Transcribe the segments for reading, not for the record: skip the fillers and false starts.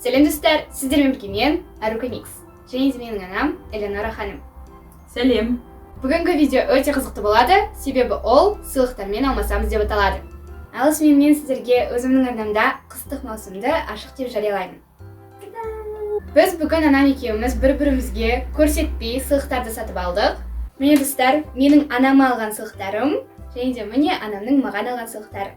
Сәлем, достар! Сіздермен бірге мен, Арука Микс. Және де менің анам Элеонора ханым. Сәлем. Бүгінгі видео өте қызықты болады, себебі ол сыйлықтармен алмасамыз деп аталады. Ал осымен мен сіздерге өзімнің арнамда қыстық маусымды ашық деп жариялаймын. Біз бүгін анам екеуміз бір-бірімізге көрсетпей сыйлықтарды сатып алдық. Міне, достар, менің анама алған сыйлықтарым және де міне анамның маған алған сыйлықтары.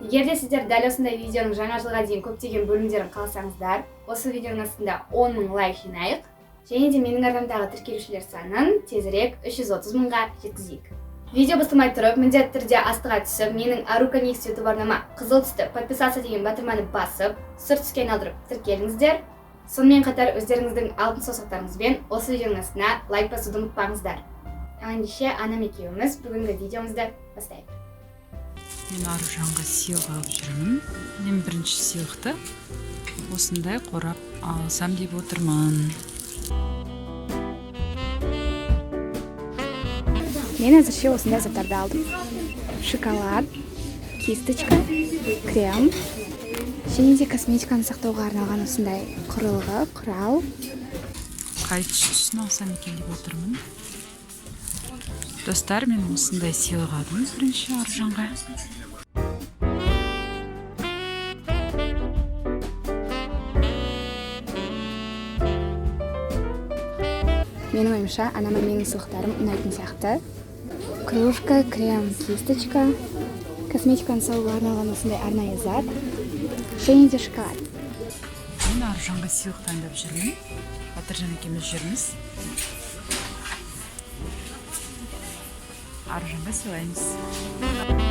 Егер де сіздер дәл осындай видеоның жаңа жылға дейін көптеген бөлімдерін қаласаңыздар, осы видеоның астында 10 мың лайк жинайық. Және де менің арнамдағы тіркелушілер санын тезірек 330 мыңға жеткізейік. Видео бастамай тұрып, міндетті түрде астыға түсіп, менің Арука Микс YouTube арнама қызыл түсті подписаться деген батырманы басып, сұр түске айналдырып тіркеліңіздер. Сонымен қатар өздеріңіздің алтын саусақтарыңызбен осы видеоның астына лайк басуды ұмытпаңыздар. Ал ендеше анам екеуміз бүгінгі видеомызды бастайық. Мен Аружанға сыйлық алып жүрмін. Мен бірінші сыйлықты осындай қорап алсам деп отырмын. Мен әзірше осындай заттарды алдым. Шоколад, кисточка, крем және де косметиканы сақтауға арналған осындай құрылғы, құрал. Қай түсін алсам екен деп отырмын. Достар, мен осындай сыйлық алдым бірінші Аружанға. Менің ойымша, анама менің сыйлықтарым ұнайтын сияқты. Кружка, крем, кисточка, косметиканы салуға арналған осындай арнайы зат және де шоколад. Мен Аружанға сыйлық таңдап жүрмін. Батыржан екеуміз жүрміз. Аружанға сыйлаймыз.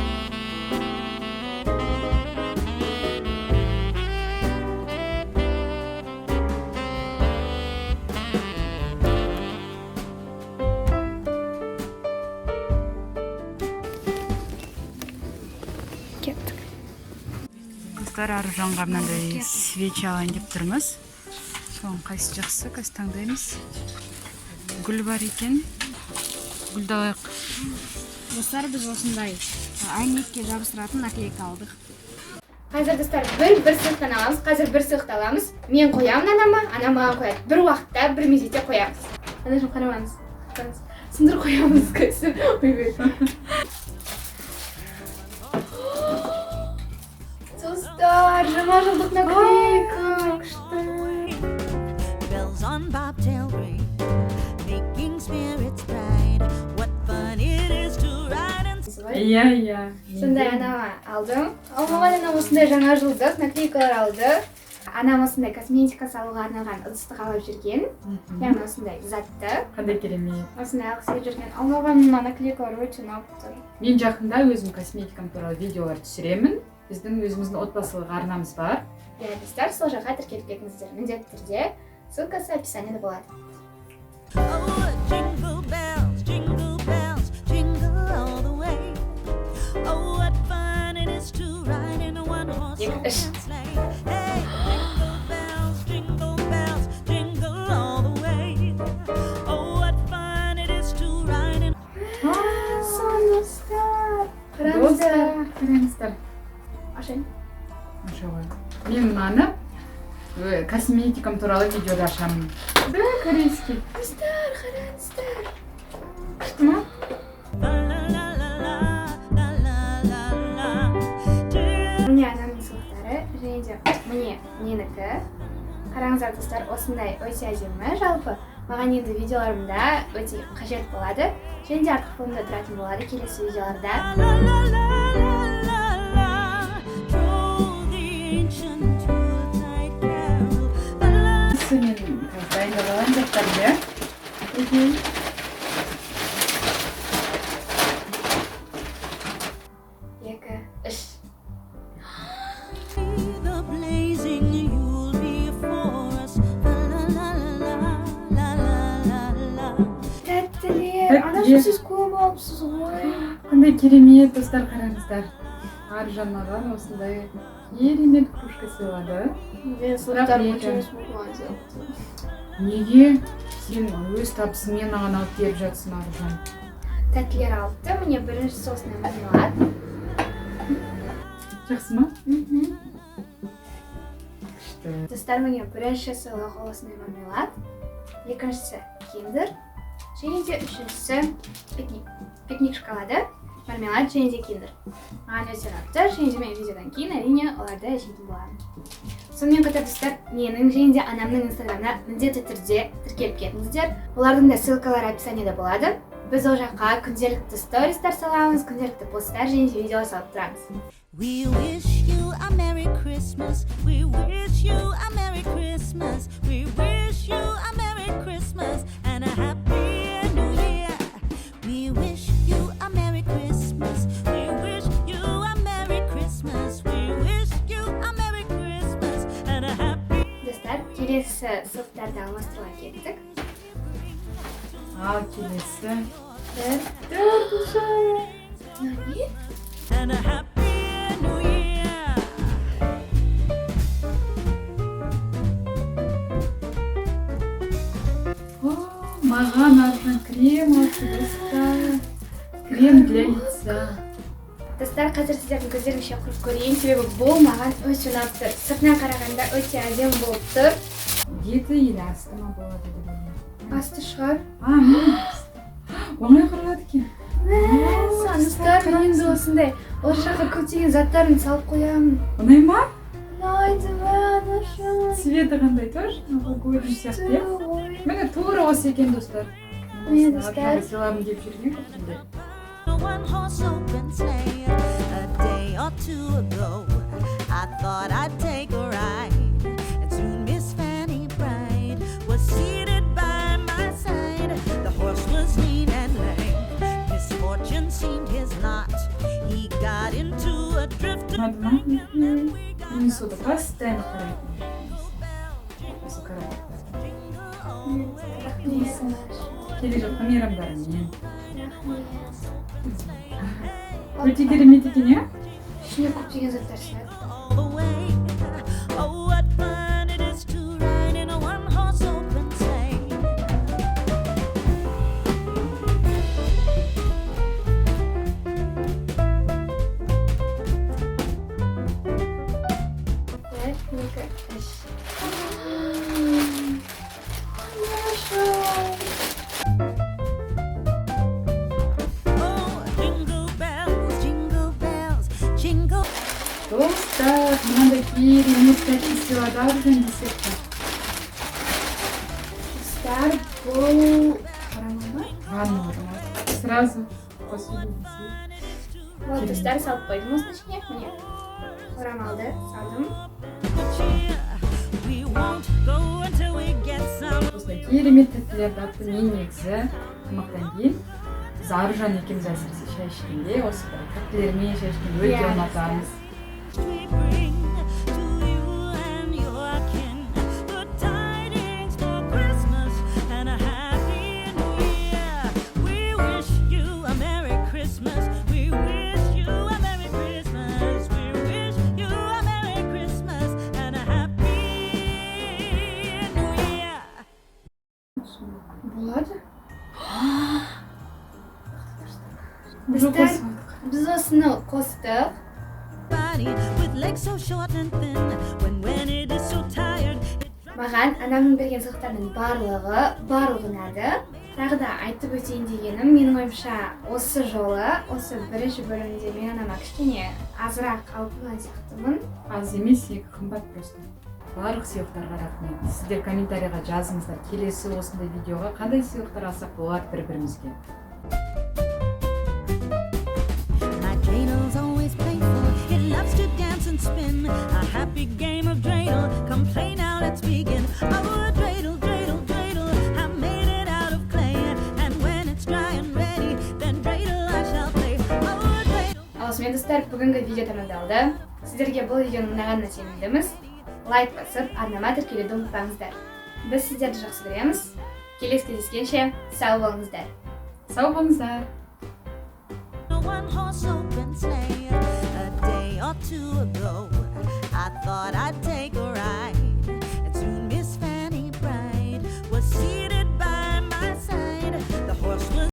Кеттік. Достар, Аружанға мынандай свеча алайын деп тұрмыз. Соның қайсысы жақсы, қазір таңдаймыз. Гүл бар екен. Гүлді алайық. Достар, біз осындай әйнекке жабыстыратын наклейка алдық. Қазір, достар, бір сыйлықтан аламыз. Қазір бір сыйлықты аламыз. Мен қоямын анама, анам маған қояды. Бір уақытта, бір мезетте қоямыз. Анашым, қарамаңыз. Қараңыз. Сындырып қоямыз қазір. Ойбай. Достар, жаңа жылдық наклейка. Күшті. Bells on bobtail ring, making spirits bright. What fun it is to ride and Иә. Сондай анама алдым. Ал маған анам осындай жаңа жылдық наклейкалар алды. Анам осындай косметика салуға арналған ыдысты алып жүрген. Яғни осындай затты. Қандай керемет. Осындай алғысы келіп жүрген. Ал маған мына наклейкалар өте ұнап тұр. Мен жақында өзім косметикам туралы видеолар түсіремін. Біздің өзіміздің отбасылық арнамыз бар. Иә, достар, сол жаққа тіркеліп кетіңіздер. Міндетті түрде ссылкасы описаниеда болады. Oh, jingle bells, jingle all the way. Oh, what fun it is to ride in a one-horse Екі, үш. open sleigh. Hey, jingle bells, jingle all the way. Oh, what fun it is to ride in Сон, достар. Қараңыздар. Достар, қараңыздар. Ашайын. Аша ғой. Мен мынаны косметикам туралы видеода ашамын. Да, корейский. Достар, қараңыздар. Күшті ма? la la la la la la la la. Міне анамның сыйлықтары және де міне менікі. Қараңыздар, достар, осындай өте әдемі. Жалпы маған енді видеоларымда өте қажет болады және де артқы фонда тұратын болады келесі видеоларда. La la la la la la. Troll the ancient Yuletide carol. La la. Мен қазір дайындап алайын заттарды, иә? Екі, үш. The blazing Yule before us. La la la la la la la la. Тәттілер. Тәттілер. Анашы, сіз көп алыпсыз ғой. Қандай керемет, достар, қараңыздар. Аружан маған осындай керемет кружка сыйлады. Мен сыйлықтарым онша онша емес. Неге? Сен өз табысыңмен маған алып беріп жатсың, Аружан. Тәттілер алыпты. Міне, біріншісі осындай мармелад. Жақсы ма? Күшті. Күшті. Достар, міне, бірінші сыйлық осындай мармелад, екіншісі киндер және де үшіншісі пикник, пикник шоколады, мармелад және де киндер. Маған өте ұнап тұр және де мен видеодан кейін, әрине, оларды жейтін боламын. Сонымен қатар, достар, менің және де анамның инстаграмына міндетті түрде тіркеліп кетіңіздер. Олардың да ссылкалары описаниеда болады. Біз ол жаққа күнделікті стористар саламыз, күнделікті посттар және де видеолар салып тұрамыз. We wish you a Merry Christmas. We wish you a Merry Christmas. We wish you a Merry Christmas and a Happy New Year. We wish you a Merry Christmas. We wish you a Merry Christmas. We wish you a Merry Christmas and a Happy Достар, келесі сыйлықтарды алмастыруға кеттік. Ал келесі Бір, төртінші. Мынау не? And a Happy New Year. О, маған Аружан крем алыпты, достар, крем для лица. Достар, қазір сіздердің көздеріңізше құрып көрейін, себебі бұл маған өте ұнап тұр. Сыртынан қарағанда өте әдемі болып тұр. Беті или асты ма болады деп ойлаймын. Асты шығар. А, міне, оңай құрылады екен. Мәссаған, достар, мен енді осындай ол жаққа көптеген заттарын салып қоямын. Ұнай ма? Ұнайды, мә, анашым. Цветі қандай, тоже новогодний сияқты, иә? Ой. Міне, тура осы екен, достар. Міне, Осыны достар. Аружанға сыйладым деп жүрген көптен. One horse open sleigh. A day or two ago, I thought I'd take a ride, and soon Miss Fanny Bright was seated by my side. The horse was lean and lank, misfortune seemed his lot. He got into a drift. Ұнады ма? Мен соды постоянно қарайтын осы коробкада. Рахмет, анаш. Келе жатқан мейрамдарыңмен. Рахмет. Өте керемет екен, иә? Ішіне көптеген заттар сияды. All the way. Oh, what fun it is to ride in a one horse open sleigh. Бір, екі, үш. Анашым. Oh, jingle bells, jingle bells, jingle. Достар, мынандай керемет тәтті сыйлады Аружан десек те. Достар, бұл орамал ма? Ванна орамал. Сразу после десек. Вот, достар, салып қойдым осының ішіне. Міне, орамалды салдым. Cheer. We won't go until we get some. Осындай керемет тәттілерді алыпты. Мен негізі тамақтан кейін біз, Аружан екеуміз, әсіресе шай ішкенде, осы бір тәттілермен шай ішкенді өте ұнатамыз. We bring to you and your kin good tidings for Christmas and a Happy New Year. We wish you a Merry Christmas. We wish you a Merry Christmas. We wish you a Merry Christmas and a Happy New Year. Болады. Уже Достар, қосып алдық. Біз осыны қостық. Body with legs so short and thin. When it is so tired, it Маған анамның берген сыйлықтарының барлығы ұнады. Тағы да айтып өтейін дегенім, менің ойымша, осы жолы, осы бірінші бөлімде мен анама кішкене азырақ алып қойған сияқтымын. Аз емес, екі қымбат просто. Барлық сыйлықтарға рахмет. Сіздер комментарийға жазыңыздар, келесі осындай видеоға қандай сыйлықтар алсақ болады бір бірімізге. My dreidel's always playful. It loves to dance and spin. A happy game of dreidel. Come play now, let's begin. Oh, dreidel, dreidel, dreidel. I made it out of clay. And when it's dry and ready, then dreidel I shall play. Oh, dreidel. Ал осымен, достар, бүгінгі видео тәмамдалды. Сіздерге бұл видеоның ұнағанына сенімдіміз. Лайк басып, арнама тіркелуді ұмытпаңыздар. Біз сіздерді жақсы көреміз. Келесі кездескенше сау болыңыздар. Сау болыңыздар. A one horse open sleigh. A day or two ago, I thought I'd take.